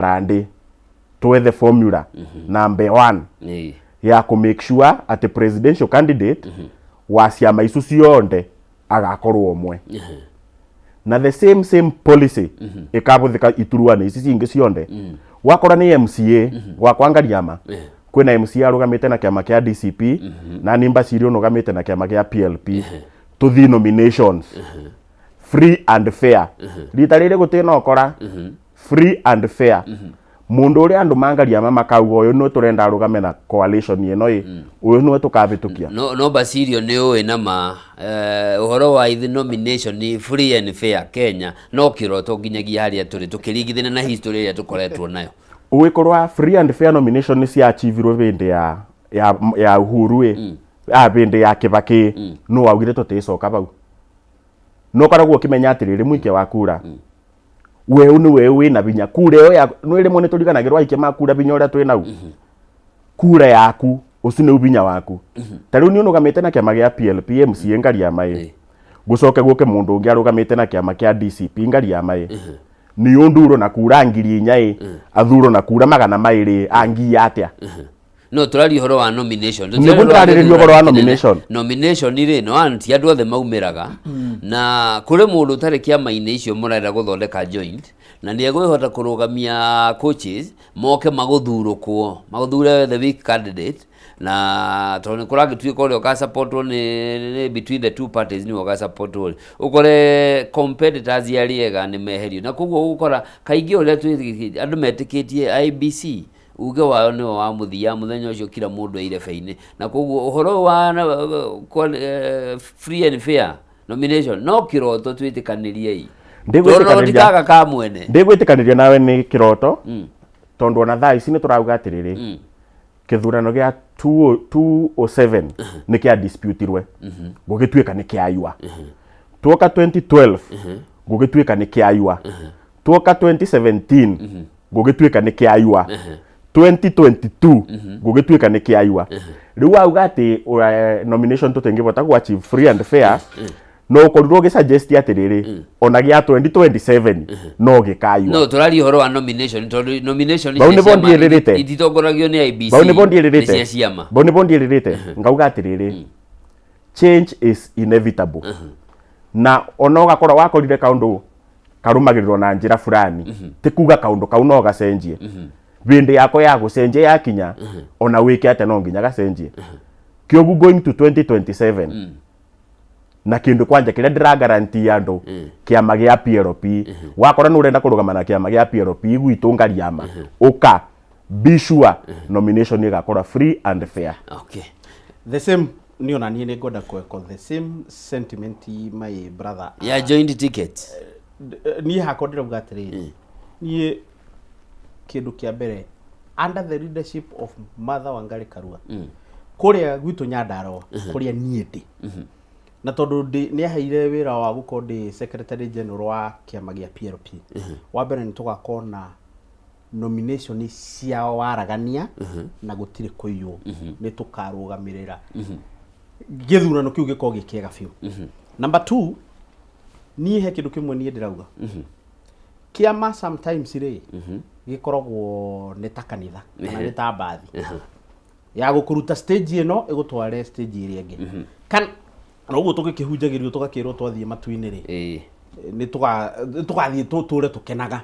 Harambee twethe formula number one ya kũ make sure atĩ presidential candidate wa ciama icu cionde agakorwo ũmwe, na the same same policy ĩkabũthĩka iturwa-inĩ ici cingĩ cionde. Wakora nĩ MCA gwakwa Ngariama, kwĩna MCA arũgamĩte na kĩama kĩa DCP, na Nimba Ciri ũrũgamĩte na kĩama kĩa PLP, tũthiĩ nominations free and fair. Rita rĩrĩ gũtirĩ na ũkora, free and fair. Mundu ũrĩa andũ mangariama makauga ũyũ nĩwe tũrenda arũgame na coalition ĩno ĩ, ũyũ nĩwe tũkabĩtũkia. No Basirio, nĩ ũĩ nama ũhoro wa ithi nomination ni free and fair Kenya no kĩroto nginyagia harĩa tũrĩ, tũkĩringithania na history ĩrĩa tũkoretwo nayo. Ũgĩkorwo free and fair nomination nĩ ciachievirwo hĩndĩ ya Uhuru ĩ, hĩndĩ ya Kibaki no augire tũtĩcoka bau. No ũkoragwo ũkĩmenya atĩrĩrĩ, mũikia wa kura weũ nĩ weũ wĩna binya kura ĩyo ya nĩ rĩmwe nĩ tũriganagĩrwo aikia ma kura binya ũrĩa twĩ nau kura yaku ũcio nĩ binya waku. Ta rĩu nĩ ũrũgamĩte na kĩama gĩa PLP MCA Ngariama ĩ, gũcoke gũke mũndũ ũngĩ arũgamĩte na kĩama kĩa DCP Ngariama ĩ, nĩ ũnduro na kura 4000 ĩ, athuro na kura 200, angiya atĩa? No tũraria ũhoro wa nomination. Nĩguo ndĩrarĩrĩria ũhoro wa nomination. Nomination rĩ, no ti andũ othe maumĩraga, na kũrĩ mũndũ ũtarĩ kĩama-inĩ icio mũrenda gũthondeka joint, na nĩ egwĩhota kũrũgamia coaches moke magũthurũkwo, magũthure the weak candidate, na tondũ nĩ kũragĩtuĩka ũrĩa ũgasupportwo nĩ between the two parties nĩwe ũgasupportwo rĩ, ũkore competitors arĩa ega nĩ meherio. Na koguo ũgũkora kaingĩ ũrĩa andũ metĩkĩtie IEBC uge wao nĩwe wa mũthia, mũthenya ũcio kila mũndũ e irebe-inĩ. Na koguo ũhoro wa free and fair nomination no kĩroto, twĩtĩkanĩriei, tondũ tikaga ka mwene. Ndĩgwĩtĩkanĩria nawe nĩ kĩroto, tondũ ona thaa ici nĩ tũrauga atĩrĩrĩ, kĩthurano gĩa 2007 nĩ kĩa disputirwe, gũgĩtuĩka nĩ kĩayua. Tuoka 2012, gũgĩtuĩka nĩ kĩayua. Tuoka 2017, gũgĩtuĩka nĩ kĩayua. 2022, gũgĩtuĩka nĩ kĩayua. Rĩu wauga atĩ nomination tũtingĩbota gũ achieve free and fair, no ũkorirwo ũgĩsuggest atĩrĩrĩ, ona gĩa 2027 no gĩkayua. No tũraria ũhoro wa nomination, tondũ nomination Bau cia nĩbo ciama ndiĩrĩrĩte. Ititongoragio nĩ IEBC. Bau nĩbo nĩ ndiĩrĩrĩte. cia ciama. Bau nĩbo ndiĩrĩrĩte ngauga atĩrĩrĩ, change is inevitable, na ona ũgakora wakorire kaũndũ karũmagĩrĩrwo na njĩra fulani, ti kuga kaũndũ kau no gacenjie. Hĩndĩ yako ya gũcenjia yakinya, ona wĩke atĩa, no nginya gacenjie. Kĩogu going to 2027 na kindu kwanja kiria ndĩra guarantee andũ, kĩama gĩa PLP, wakora nĩ ũrenda kũrũgama na kĩama gĩa PLP gwitũ Ngariama, ũka be sure nomination ĩgakorwo free and fair. The same, niĩ ona niĩ nĩ ngwenda kũ the same sentiment, my brother. Ya joint ticket. Niĩ hakwa ndĩrauga atĩrĩrĩ, niĩ kĩndũ kĩa mbere, under the leadership of Martha Wangari Karua, kũrĩa gwitũ Nyandarũa, kũrĩa niĩ ndĩ, na tondũ nĩ aheire wĩra wa gũkorwo ndĩ secretary general wa kĩama gĩa PLP, wa mbere nĩ tũgakorwo na nomination cia waragania na gũtirĩ kũiywo. Nĩ tũkarũgamĩrĩra gĩthurano kĩu gĩkorwo gĩ kĩega biũ. Number two, niĩ he kĩndũ kĩmwe niĩ ndĩrauga, kĩama sometimes rĩ, gĩkoragwo nĩ ta kanitha kana nĩ ta mbathi ya gũkũruta stage ĩno ĩgũtware stage ĩrĩa ĩngĩ, kana na ũguo tũgĩkĩhunjagĩrio tũgakĩrwo twathiĩ matu-inĩ rĩ, nĩ tũgathiĩ tũtũre tũkenaga.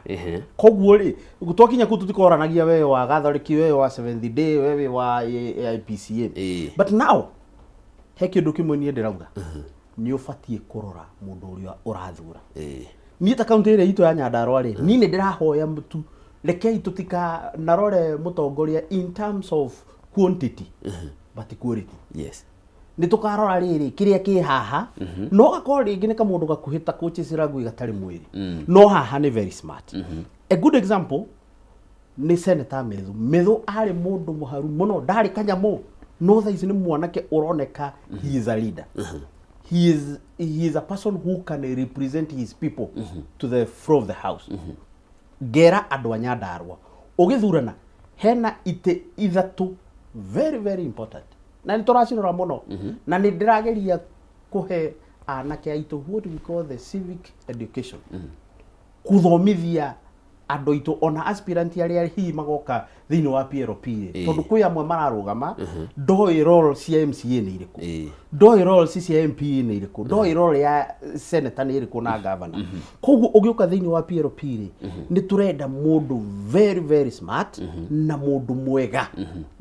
Koguo rĩ, twakinya kũu tũtikoranagia we wa Gathoriki, we wa Seventh Day, we wĩ wa AIPCA. But now he kĩndũ kĩmwe niĩ ndĩrauga, nĩ ũbatiĩ kũrora mũndũ ũrĩa ũrathura. Niĩ ta kaunti ĩrĩa itũ ya Nyandarũa rĩ, niĩ nĩ ndĩrahoya mũtu, rekei tũtikanarore mũtongoria in terms of quantity but quality. Nĩ tũkarora rĩrĩ kĩrĩa kĩ haha, no gakorwo rĩngĩ nĩ kamũndũ gakuhĩ ta coaches ragui gatarĩ mwĩrĩ, no haha nĩ very smart. A good example nĩ Senator Methu. Methu arĩ mũndũ mũharu mũno, ndarĩ kanyamũ, no thaa ici nĩ mwanake ũroneka he is a leader, he is a person who can represent his people to the floor of the house. Ngera andũ a Nyandarũa, ũgĩthurana hena itĩ ithatũ very very important, na nĩ tũracirora mũno, na nĩ ndĩrageria kũhe anake aitũ what we call the civic education, kũthomithia. Andũ aitũ ona aspirant arĩa hihi magoka thĩinĩ wa PLP rĩ, tondũ kwĩ amwe mararũgama ndoĩ role cia MCA nĩ irĩkũ, ndoĩ roles cia MP nĩ irĩkũ, ndoĩ role ya senator nĩ ĩrĩkũ na governor. Koguo ũgĩũka thĩinĩ wa PLP rĩ, nĩ tũrenda mũndũ very very smart na mũndũ mwega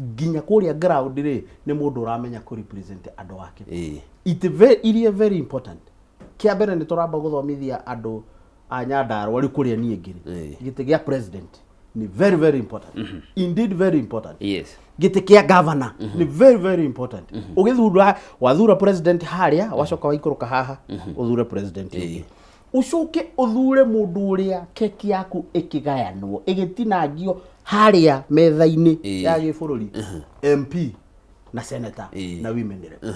nginya kũrĩa ground rĩ, nĩ mũndũ ũramenya kũ represent andũ ake. It very, iria very important, kĩa mbere nĩ tũramba gũthomithia andũ a Nyandarua rĩu kũrĩa niĩ ngĩrĩ. Gĩtĩ gĩa president nĩ very very important, indeed very important. Gĩtĩ kĩa governor nĩ very very important. Ũgĩthura, wathura president harĩa, wacoka waikũrũka haha ũthure president ũngĩ, ũcoke ũthure mũndũ ũrĩa keki yaku ĩkĩgayanwo ĩgĩtinangio harĩa metha-inĩ ya gĩbũrũri, MP na senator na women rep.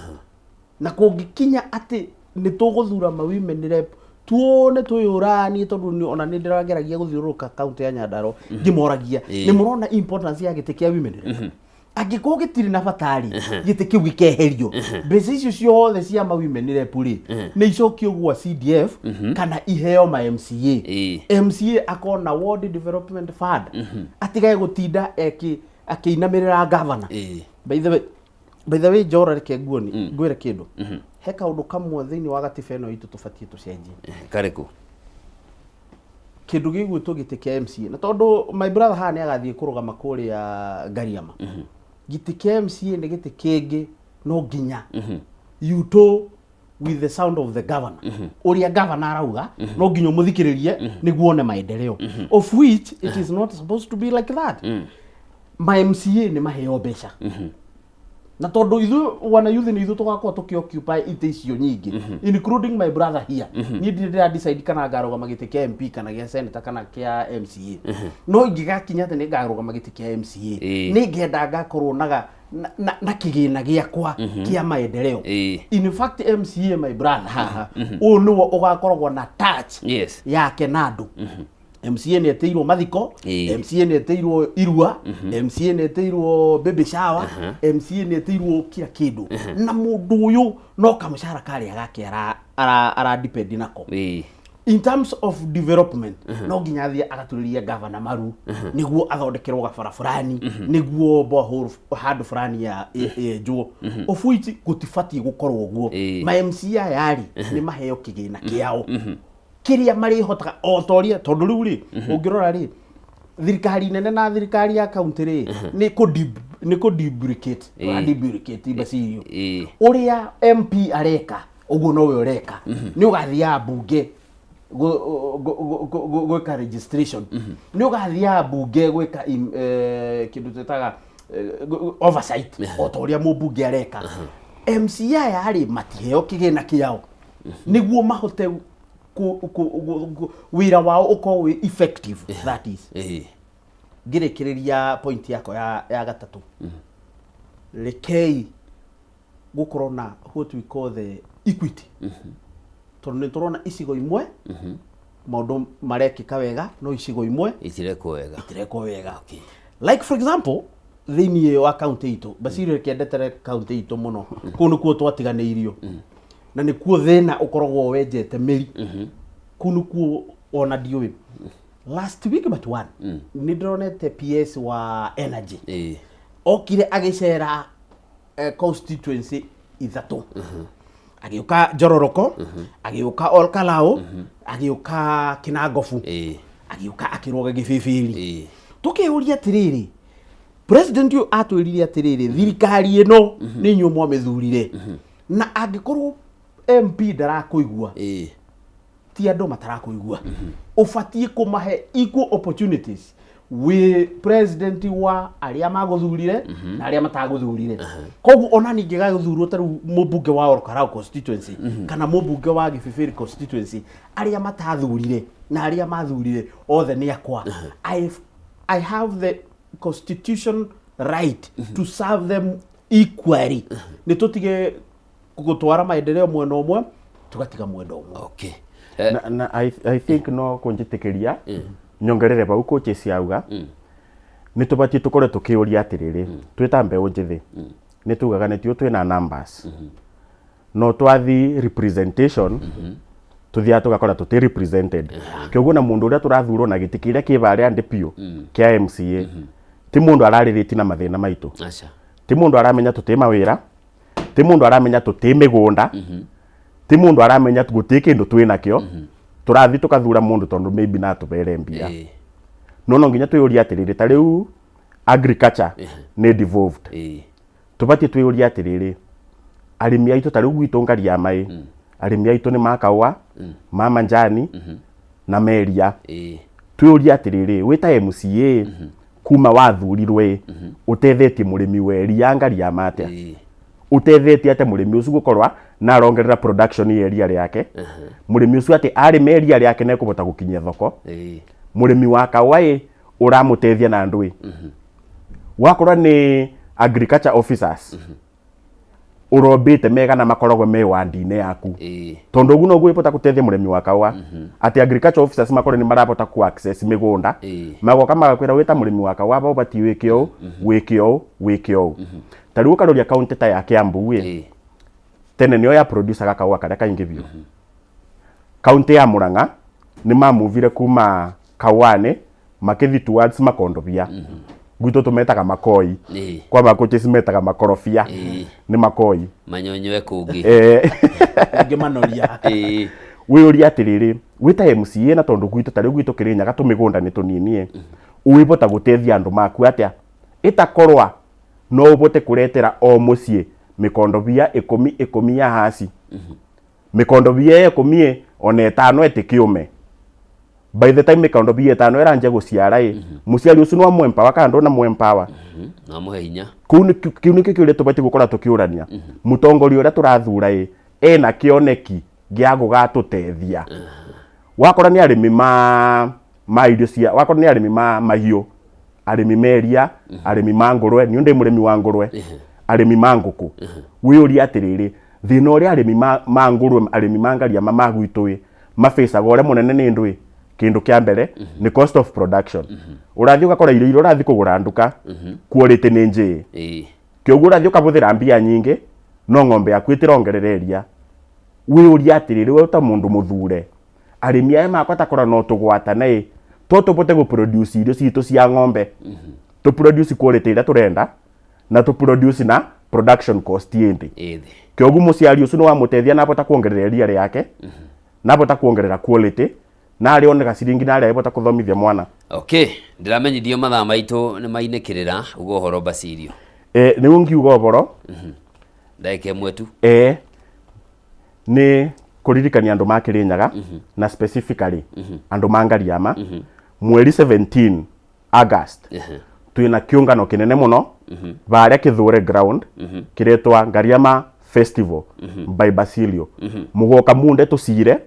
Na kũngĩkinya atĩ nĩ tũgũthura ma women rep, tuone twĩyũranie, tondũ ona nĩ ndĩrageragia gũthiũrũrũka kaunti ya Nyandarua ngĩmoragia, nĩ mũrona importance ya gĩtĩ kĩa women rep? Angĩkorwo gĩtirĩ na bata rĩ, gĩtĩ kĩu gĩkeherio, mbeca icio ciothe cia ma women rep rĩ, nĩ icokio gwa CDF kana iheo ma MCA. MCA akona ward development fund, atigage gũtinda eki akĩinamĩrĩra governor. By the way, Njora, reke nguoni ngwĩre kĩndũ. He kaũndũ kamwe thĩinĩ wa gatiba ĩno itũ tũbatiĩ tũcenjie. Karĩkũ? Kĩndũ gĩgwĩtwo gĩtĩ kĩa MCA, na tondũ my brother haha nĩ agathiĩ kũrũgama kũrĩa Ngariama, gĩtĩ kĩa MCA nĩ gĩtĩ kĩngĩ no nginya you to with the sound of the governor. Ũrĩa governor arauga no nginya ũmũthikĩrĩrie nĩguo one maendeleo, of which it is not supposed to be like that. Ma MCA nĩ maheo mbeca, na tondũ ithuĩ wana youth nĩ ithuĩ tũgakorwo tũkĩ occupy itĩ icio nyingĩ, including my brother here. Niĩ ndirĩ ndĩra decide kana ngarũgama gĩtĩ kĩa MP kana gĩa senator kana kĩa MCA, no ingĩgakinya atĩ nĩ ngarũgama gĩtĩ kĩa MCA, nĩ ngenda ngakorwo na kĩgĩna gĩakwa kĩa maendeleo. In fact, MCA, my brother haha, ũyũ nĩwe ũgakoragwo na touch yake na andũ. MCA nĩ etĩirwo mathiko, MCA nĩ etĩirwo irua, MCA nĩ etĩirwo baby shower, MCA nĩ etĩirwo kila kĩndũ, na mũndũ ũyũ no kamũcara karĩa gake ara depend nako. In terms of development, no nginya athiĩ agaturĩrie gavana maru nĩguo athondekerwo gabara fulani, nĩguo borehole handũ fulani ya yenjwo, of which gũtibatiĩ gũkorwo ũguo. Ma MCA aya rĩ, nĩ maheo kĩgĩna kĩao kĩrĩa marĩhotaga o ta ũrĩa, tondũ rĩu rĩ, ũngĩrora rĩ, thirikari nene na thirikari ya kaunti rĩ, nĩ kũ duplicate, duplicate mbeca irio. Ũrĩa MP areka ũguo nowe ũreka. Nĩ ũgathiaga mbunge gwĩka registration, nĩ ũgathiaga mbunge gwĩka kĩndũ twĩtaga oversight o ta ũrĩa mũmbunge areka. MCA aya rĩ, matiheo kĩgĩna kĩao nĩguo mahote wĩra wao ũkorwo wĩ effective, that is. Ngĩrĩkĩrĩria point yakwa ya gatatũ, rekei gũkorwo na what we call the equity, tondũ nĩ tũrona icigo imwe maũndũ marekĩka wega, no icigo imwe itirekwo wega. Itirekwo wega. Like for example, thĩinĩ wa kaunti itũ, Basirio, reke kaunti itũ mũno, kũu nĩkuo twatiganĩirio na nĩkuo thĩna ũkoragwo wenjete mĩri, kũu nĩkuo ona ndiũĩ. Last week but one, nĩ ndĩronete PS wa energy okire agĩcera constituency ithatũ, agĩũka Njororoko, agĩũka Olkalou, agĩũka Kinangofu, agĩũka akĩrũga Gĩbĩbĩri. Tũkĩũria atĩrĩrĩ, president ũyũ atwĩrire atĩrĩrĩ, thirikari ĩno nĩ inyuĩ mwamĩthurire, na angĩkorwo MP ndarakũigua, ti andũ matarakũigua, ũbatiĩ kũmahe equal opportunities wĩ president wa arĩa magũthurire na arĩa matagũthurire. Koguo ona ningĩ gagũthurwo ta rĩu mũmbunge wa Olkalou constituency kana mũmbunge wa Gĩbĩbĩri constituency, arĩa matathurire na arĩa mathurire othe nĩ akwa. I have the constitution right to serve them equally. Nĩ tũtige gũtwara maendeleo mwena ũmwe, tũgatiga mwena ũmwe. Na I think no kũnjĩtĩkĩria nyongerere bau coaches auga, nĩ tũbatiĩ tũkorwo tũkĩũria atĩrĩrĩ, twĩ ta mbeũ njĩthĩ nĩ tugaga nĩtio twĩna numbers, no twathi representation. Tuthiaga tugakora tuti represented. Kĩoguo na mũndũ ũrĩa tũrathurwo na gĩtĩ kĩrĩa kĩ varĩa ndĩ piũ kĩa MCA ti mũndũ ararĩrĩti na mathĩna maitũ. Aca. Ti mũndũ aramenya tũtĩ mawĩra, ti mũndũ aramenya tũtĩ mĩgũnda, ti mũndũ aramenya gũtĩ kĩndũ twĩ nakĩo. Tũrathiĩ tũkathura mũndũ tondũ maybe na atũbere mbia. No no nginya twĩyũrie atĩrĩrĩ, ta rĩu agriculture nĩ devolved. Tũbatiĩ twĩyũrie atĩrĩrĩ, arĩmi aitũ ta rĩu gwitũ Ngariama ĩ, arĩmi aitũ nĩ ma kaũa, ma manjani na meria. Twĩyũrie atĩrĩrĩ, wĩ ta MCA kuma wathurirwo ĩ, ũtethetie mũrĩmi wa iria Ngariama atĩa? Ũtethetie atĩa mũrĩmi ũcio gũkorwa na arongerera production ya iria rĩake? Mũrĩmi ũcio atĩ arĩma iria rĩake nĩ ekũhota gũkinyia thoko. Mũrĩmi wa kaũa ĩ, ũramũteithia na ndũĩ? Wakorwo nĩ agriculture officers ũrombĩte megana makoragwo me wandi-inĩ yaku, tondũ ũguo noguo ĩbota gũteithia mũrĩmi wa kaũa, atĩ agriculture officers makorwo nĩ marabota ku access mĩgũnda, magoka magakwĩra, wĩ ta mũrĩmi wa kaũa aba ũbatiĩ wĩke ũũ, wĩke ũũ, wĩke ũũ. Ta rĩu ũkaroria kaunti ta ya Kiambu ĩ, tene nĩyo ya producaga kaũa karĩa kaingĩ biũ. Kaunti ya Murang'a nĩ mamuvire kuma kaũa-inĩ makĩthi towards makondobia. Gwitũ tũmetaga makoi, kwa makoches metaga makorobia. Nĩ makoi. Manyonyoe kũngĩ. Ũngĩmanoria. Wĩyũrie atĩrĩrĩ, wĩ ta MCA, na tondũ gwitũ ta rĩu gwitũ Kĩrĩnyaga tũmĩgũnda nĩ tũnini ĩ, ũĩbota gũteithia andũ maku atĩa ĩtakorwa no ũbote kũretera o mũciĩ mĩkondobia ikũmi ikũmi ya hasi? Mĩkondobia ĩyo 10 ĩ, ona 5 ĩtĩkĩũme. By the time mĩkondobia 5 ĩranjia gũciara ĩ, mũciari ũcio no amũ-empower kana ndũna mũempower? No amũhe hinya. Kũu kĩu nĩkĩo kĩũria tũbatiĩ gũkorwo tũkĩũrania. Mũtongoria ũrĩa tũrathura ĩ, ena kĩoneki gĩa gũgatũteithia? Wakora nĩ arĩmi ma irio cia, wakora nĩ arĩmi ma mahiũ, arĩmi meria, arĩmi ma ngũrwe, niĩ ndĩ mũrĩmi wa ngũrwe, arĩmi ma ngũkũ, wĩyũrie atĩrĩrĩ, thĩna ũrĩa arĩmi ma ngũrwe, arĩmi ma Ngariama ma gwitũ ĩ mabĩcaga ũrĩa mũnene nĩ ndũĩ? Kĩndũ kĩa mbere nĩ cost of production. Ũrathiĩ ũgakora irio iria ũrathiĩ kũgũra nduka quality nĩ njĩĩ. Kĩoguo ũrathiĩ ũkabũthĩra mbia nyingĩ no ng'ombe yaku ĩtĩrongerera iria. Wĩyũrie atĩrĩrĩ, we ta mũndũ mũthure, arĩmi aya makwa takora no tũgwatane ĩ, to tũbote gũ produce irio citũ cia ng'ombe, tũ produce quality ĩrĩa tũrenda na tũ produce na production cost ĩ thĩ? Ĩ thĩ. Kĩoguo mũciari ũcio nĩ wamũteithia na abota kuongerera iria rĩake, na abota kuongerera quality, na arĩ onega ciringi na arĩa abota kũthomithia mwana. Okay, ndĩramenyithio mathaa maitũ nĩ mainĩkĩrĩra. Uga ũhoro, Basirio. Nĩguo ngiuga ũboro. Ndagĩka 1 tu. Nĩ kũririkania andũ ma Kĩrĩnyaga na specifically andũ ma Ngariama, mweri 17 August twĩna kĩũngano kĩnene mũno varĩa Kĩthũre ground kĩretwa Ngariama Festival by Basilio. Mũgoka munde tũcire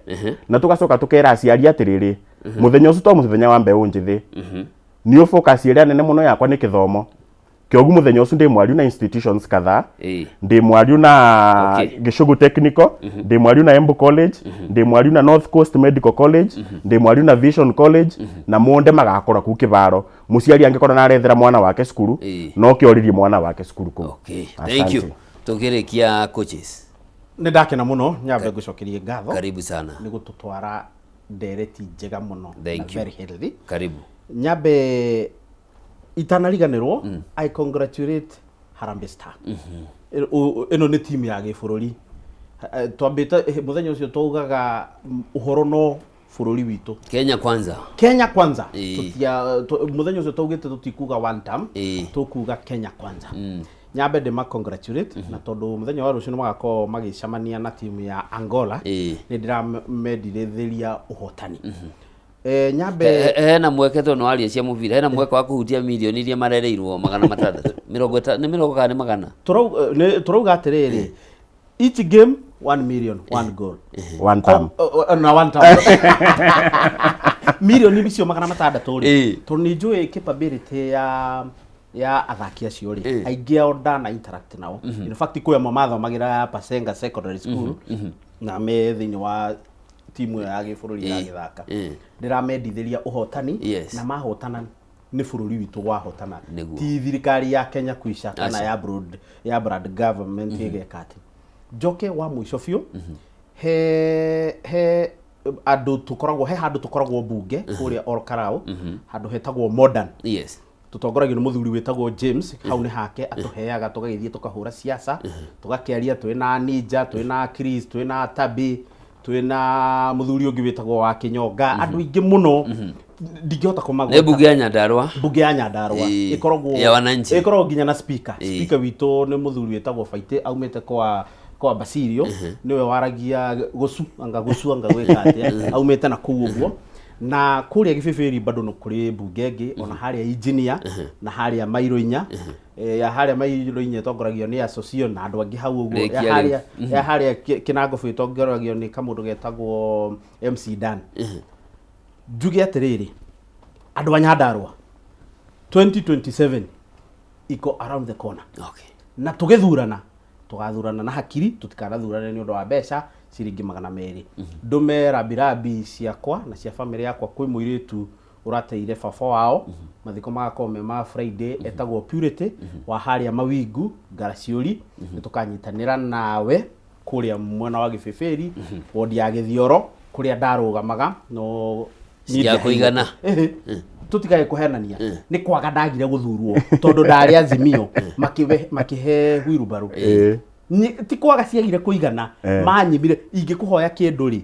na tũgacoka tũkera aciari atĩrĩrĩ, mũthenya ũcio to mũthenya wa mbeũ njĩthĩ, nĩ focus ĩrĩa nene mũno yakwa nĩ kĩthomo. Kĩogu mũthenya ũcio ndĩ mwariũ na institutions kadhaa. Ndĩ mwariũ na Gĩcũgũ Technical, ndĩ mwariũ na Embu College, ndĩ mwariũ na North Coast Medical College, ndĩ mwariũ na Vision College, na monde magakora kuu kĩbaro. Mũciari angĩkorwo narethera mwana wake cukuru, no kĩoririe mwana wake cukuru kũu. Okay, thank you. Asante. Tũkĩrĩkia, coaches. Nĩ ndakena mũno, nyambe ngũcokerie ngatho Karibu sana. Nĩ gũtũtwara ndereti njega mũno Thank na you. very healthy. Karibu. Nyambe itanariganĩrwo, I congratulate Harambee Star. Ĩno nĩ timu ya gĩbũrũri. Twambĩte mũthenya ũcio twaugaga ũhoro no bũrũri witũ. Kenya kwanza. Kenya kwanza. Mũthenya ũcio twaugĩte tũtikuga one term, tũkuga Kenya kwanza. Nyambe ndĩma congratulate na tondũ mũthenya wa rũciũ nĩ magakorwo magĩcemania na timu ya Angola, nĩ ndĩramendithĩria ũhotani. Nyambe Hena mweke, tondũ nĩ waria cia mũbira, hena mweke wa kũhutia mirioni iria marereirwo 600 nĩ mĩrongo kana nĩ magana? Tũrauga atĩrĩrĩ, each game 1 million, one goal. One time. Na one time mirioni icio 600 rĩ, tondũ nĩ njũĩ capability ya athaki acio rĩ, aingĩ ao ndana interact nao. In fact, kwĩ amwe mathomagĩra Pasenga Secondary School na me thĩinĩ wa timu ĩyo ya gĩbũrũri ĩragĩthaka. Ndĩramendithĩria ũhotani. Na mahotana nĩ bũrũri witũ wahotana, ti thirikari ya Kenya Kwisha kana Aca. ya broad, ya brand government ĩgeka atĩ. Njoke wa mũico biũ, he Andũ tũkoragwo he handũ tũkoragwo mbunge kũrĩa Ol Kalou, handũ hetagwo Modern. Tũtongoragio nĩ mũthuri wĩtagwo James. Hau nĩ hake atũheaga, tũgagĩthiĩ tũkahũra siasa, tũgakĩaria twĩna Ninja, twĩna Chris, twĩna Tabi, twĩna mũthuri ũngĩ wĩtagwo wa Kĩnyonga, andũ aingĩ mũno ndingĩhota Nĩ kũmagweta. Mbunge ya Nyandarua. Mbunge ya Nyandarua. Ĩkoragwo Ya wananchi. Ĩkoragwo nginya na speaker. Speaker witũ nĩ mũthuri wĩtagwo Baitĩ, aumĩte kwa Basirio, nĩwe waragia gũcu anga gũcu anga gwĩka atĩa, aumĩte na kũu ũguo. Na kũrĩa Gĩbĩbĩri bado no kũrĩ mbunge ĩngĩ, ona harĩa Engineer na harĩa Mairo inya. Ya harĩa Mairo inya ĩtongoragio nĩ Asocio na andũ angĩ hau ũguo. Ya Rĩkia rĩu. harĩa ya harĩa Kĩnangobu ĩtongoragio nĩ kamũndũ getagwo MC Dan. Njuge atĩrĩrĩ, andũ a Nyandarua, 2027 iko around the corner. Na tũgĩthurana, tũgathurana na hakiri, tũtikanathurane nĩ ũndũ wa mbeca ciringi 200. Ndũme rambirambi ciakwa na cia bamĩrĩ yakwa kwĩ mũirĩtu ũrateire baba wao. Mathiko magakorwo me ma Friday, etagwo Purity wa harĩa Mawingu Ngaraciũri. Nĩ tũkanyitanĩra nawe kũrĩa mwena wa Gĩbĩbĩri, wodi ya Gĩthioro, kũrĩa ndarũgamaga no Cia kũigana. Ĩhĩ. Tũtigae kũhenania, nĩ kwaga ndagire gũthurwo tondũ ndarĩ Azimio, makĩhe wheelbarrow. Ti kwaga ciagire kũigana. Manyimire. Ingĩkũhoya kĩndũ rĩ,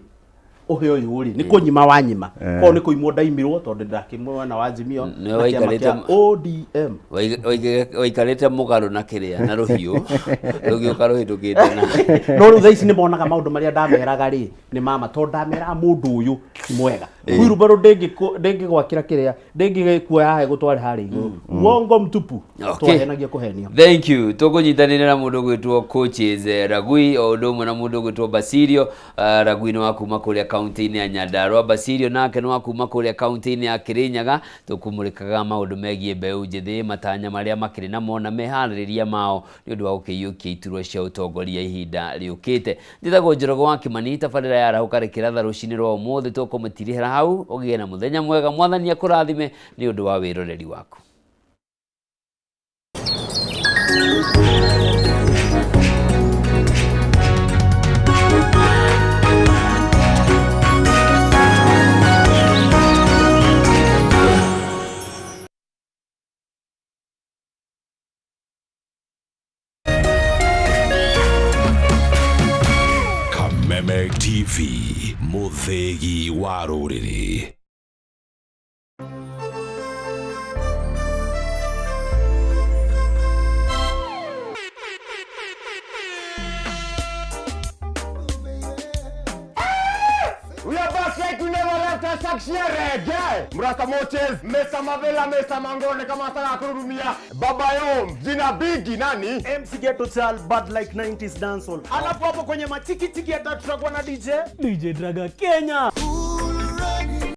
ũhe ũyũ rĩ, nĩ kũnyima wanyima. Koguo nĩ kũimwo ndaimirwo tondũ ndakĩmwena wa Azimio Nĩwe na kĩama waikarĩte kĩa ODM. Waikarĩte mũgarũ na kĩrĩa na rũhiũ rũgĩũka rũhĩtũkĩte na No rĩu thaa ici nĩ monaga maũndũ marĩa ndameraga rĩ nĩ mama, tondũ ndameraga mũndũ ũyũ ti mwega, wheelbarrow ndĩngĩgwakĩra kĩrĩa, ndĩngĩkuoya haha ĩgũtware harĩa igũrũ. Uongo mtupu. Twahenagia kũhenio. Thank you. Tũkũnyitanĩra na mũndũ ũgwĩtwo Coaches Ragui, o ũndũ ũmwe na mũndũ ũgwĩtwo Basirio. Ragui nĩ wa kuma kũrĩa kaunti-inĩ ya Nyandarua, Basirio nake nĩ wa kuma kũrĩa kaunti-inĩ ya Kirinyaga. Tũkũmũrĩkaga maũndũ megiĩ mbeũ njĩthĩ, matanya marĩa makĩrĩ namo na meharĩrĩria mao nĩ ũndũ wa gũkĩiyũkia iturwa cia ũtongoria ihinda rĩũkĩte. Njĩtagwo Njoroge wa Kĩmani. Tabarĩra ya Arahũka rĩkĩratha rũcinĩ rwa ũmũthĩ tũkũmĩtirihĩra hau. Ũgĩe na mũthenya mwega, Mwathani akũrathime nĩ ũndũ wa wĩroreri waku. Kameme TV, mũthĩgi wa rũrĩrĩ. We are back like we never left us. Reggae. Mrasta Moches, Mr. Mavela, Mr. Mangone kama nataka kurudumia. Baba Yom, jina bigi nani? MC Ghetto Child, bad like 90s dancehall. Alafu hapo kwenye machiki chiki hata tutakuwa na DJ DJ Draga Kenya.